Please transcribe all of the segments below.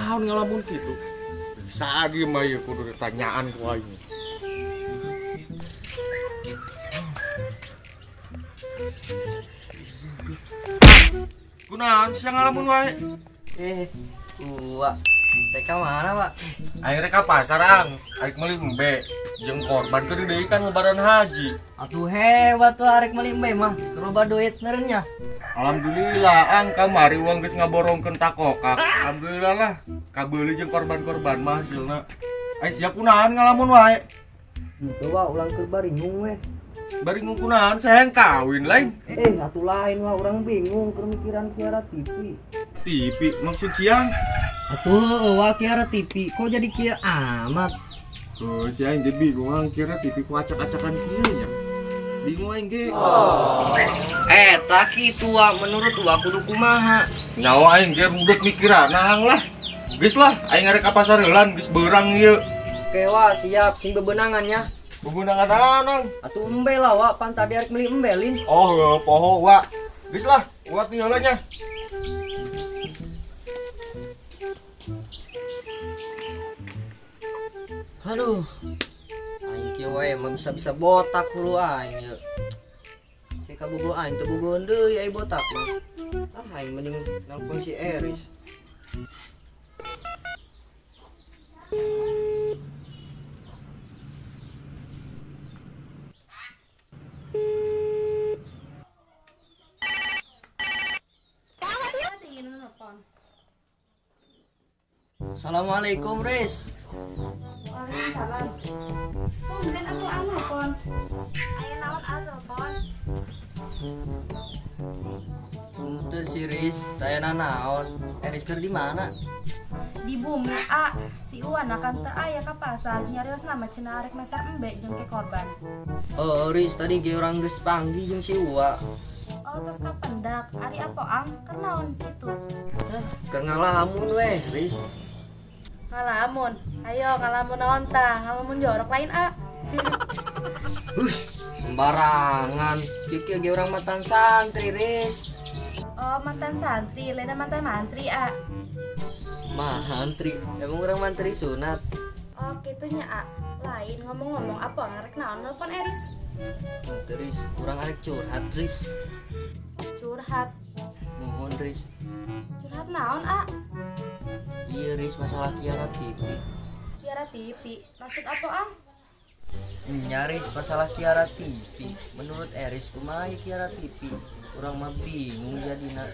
Kunaon ngalamun kitu? Saat ieu mah ieu kudu ditanyaan ku aing. Kunaon sia ngalamun wae? Eh, gua TK mana, Pak? Akhirnya ka pasar ang, arek meuli embe jeung korban keur deui kan lebaran haji. Atuh hebat tuh arek meuli embe mah. Loba duit meureun. Alhamdulillah ang kamari uang geus ngaborongkeun takokak. Alhamdulillah lah kabeuli jeung korban-korban mah hasilna. Ai sia kunaon ngalamun wae? Henteu, Wak, ulang keur baringung weh. Baringung kunaon saya kawin lain. Eh, atuh lain wah urang bingung keur mikiran Kiara TV. TV maksud siang? Atuh heueuh wah Kiara TV kok jadi kieu amat. Oh, si aing ge bingung ang kira TV ku acak-acakan kieu nya. Bingung aing ge. Eh, tak kitu wah menurut wah kudu kumaha? Nyawa aing ge budak mikiran hang lah. Geus lah, aing arek ka pasar heulan geus beurang ieu. Oke wah siap sing bebenangan nya. Bebenangan naon? Atuh embe lah wah pan tadi arek meuli embe lin. Oh, heuh, poho wa. Geus lah, wa tinggal nya. Aduh. Aing kieu wae mah bisa-bisa botak hulu aing ieu. Kayak kabogoh aing teu bogoheun deui ai botak mah. Ah, aing mending nelpon si Eris. Assalamualaikum, Riz. Waalaikumsalam. Tumben aku anu nelpon. Aya naon ah telepon? Henteu si Riz, taya naon. Eris keur di mana? Di bumi A, si Uwan akan teu aya ka pasar nyarios nama cenah arek meser embe jeung ke korban. Oh, Riz, tadi ge urang geus panggih jeung si Uwa. Oh, tos kapendak, ari apa ang keur naon kitu? Keur ngalamun weh, Riz. Ngalamun. Ayo ngalamun naon tah? Ngalamun jorok lain a. Hus, sembarangan. Kieu ge urang mantan santri, Riz. Oh, mantan santri, lain mantan mantri a. Mantri, emang urang mantri sunat. Oh, kitunya a. Lain ngomong-ngomong apa ngarek naon nelpon Eris? Henteu, Riz, urang arek curhat, Riz. Curhat. Mohon, Riz. Curhat naon a? Iya, Riz, masalah Kiara TV. Kiara TV, maksud apa ang? Nyaris masalah Kiara TV. Menurut Eris kumaha ieu Kiara TV? Urang mah bingung jadina.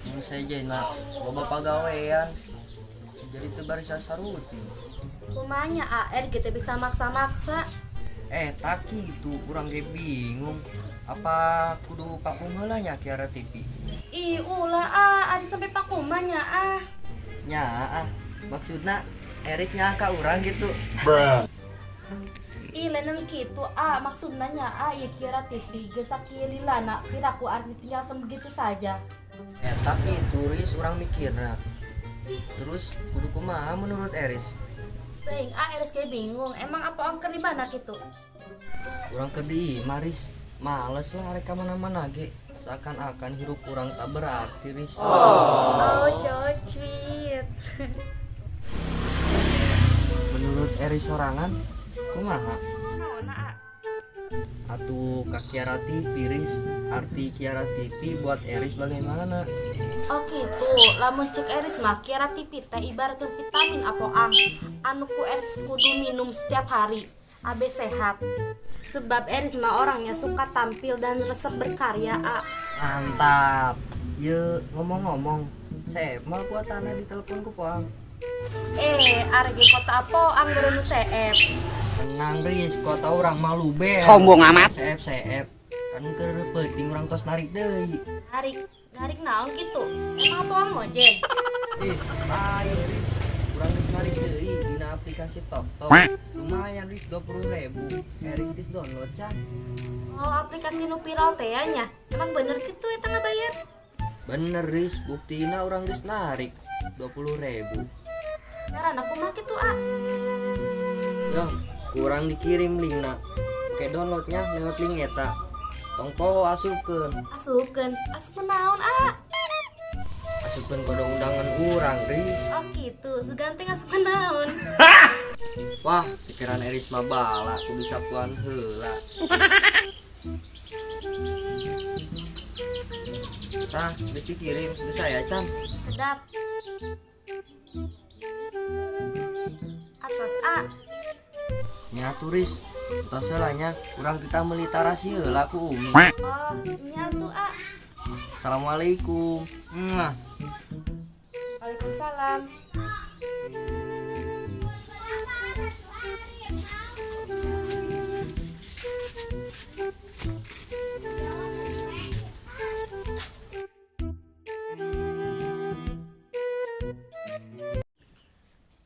Mun saya loba pagawean. Jadi teu barisa sarutin. Kumanya AR gitu bisa maksa-maksa. Eh, tak kitu urang ge bingung. Apa kudu vakum heula nya Kiara TV? Ih, ulah ah, ari sampai pakumanya ah. Nya ah, maksudna Eris nya ka urang gitu. Ih, lenen kitu ah, maksudna nya ah, ieu Kiara TV geus sakieu lilana piraku ari ditinggalkeun begitu saja. Eh, tapi turis urang mikirna. Terus kudu kumaha menurut Eris? Teuing ah, Eris ge bingung, emang apa ongker di mana kitu? Urang keur di imah, Riz. Males lah arek ka mana-mana ge. Seakan-akan hirup urang tak berarti, Riz. Oh, cocit. Menurut Eris sorangan, kumaha? Naon ah? Atuh ka Kiara TV, Riz. Arti Kiara TV buat Eris bagaimana? Oh gitu, lamun cek Eris mah Kiara TV teh ibaratkeun vitamin apa ang. Anu ku Eris kudu minum setiap hari. Abe sehat. Sebab Eris mah orangnya suka tampil dan resep berkarya a. Mantap. Ye, ngomong-ngomong, saya mal kuatannya di telepon ku poang. Eh, arek kota apa ang nu seep. Tenang Riz, kota urang malu be. Sombong amat. Seep seep. Kan keur peuting urang tos narik deui. Narik, narik naon kitu? Emang apa ang ngojek? Ih, ayo Riz. Urang geus narik deui dina aplikasi TokTok. Lumayan Riz 20.000. Eris geus download can. Oh, aplikasi nu viral teh nya. Emang bener kitu eta ngabayar? Bener Riz, buktina urang geus narik 20.000. Ngaranna kumaha kitu a? Yo, kurang dikirim linkna. Oke downloadnya lewat link eta. Tong poho asupkeun. Asupkeun, asup naon a? Asupkeun kode undangan urang, Riz. Oh gitu, sugan teh ngasupkeun naon? Wah, pikiran Eris mah bala, kudu sapuan heula. Tah, geus dikirim, geus saya can. Kedap. Atos A. Nya turis, entos heula nya, urang kita meuli tarasi heula ku Umi. Oh, nya tuh A. Assalamualaikum. Mwah. Waalaikumsalam.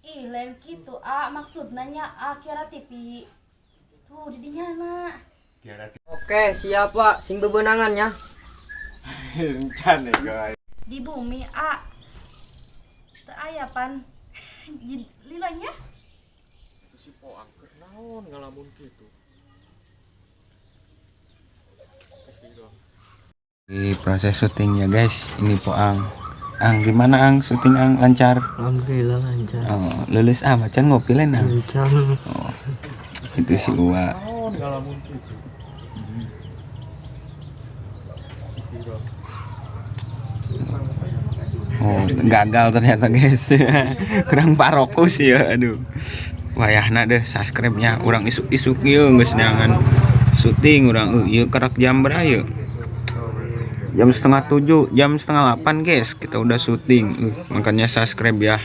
Ih, lain gitu, A. Maksudnya nya A Kiara TV. Tuh, di dinya na. Oke, siap Pak. Sing bebenangan ya. Encan ya guys. Di bumi A. Teu aya pan. Lilanya. Itu si Poang keur naon ngalamun kitu. Di proses syutingnya guys, ini Poang. Ang gimana Ang syuting Ang lancar? Alhamdulillah lancar. Oh, lulus ah macan ngopi lain Ang. Lancar. Oh, itu si Uwa. Naon ngalamun kitu. Oh, gagal ternyata guys. Kurang parokus ya, aduh. Wayahna deh subscribe-nya urang isuk-isuk ieu geus neangan syuting urang ieu kerak jam berapa yeuh? Jam 6:30, jam 7:30 guys, kita udah syuting. Makanya subscribe ya.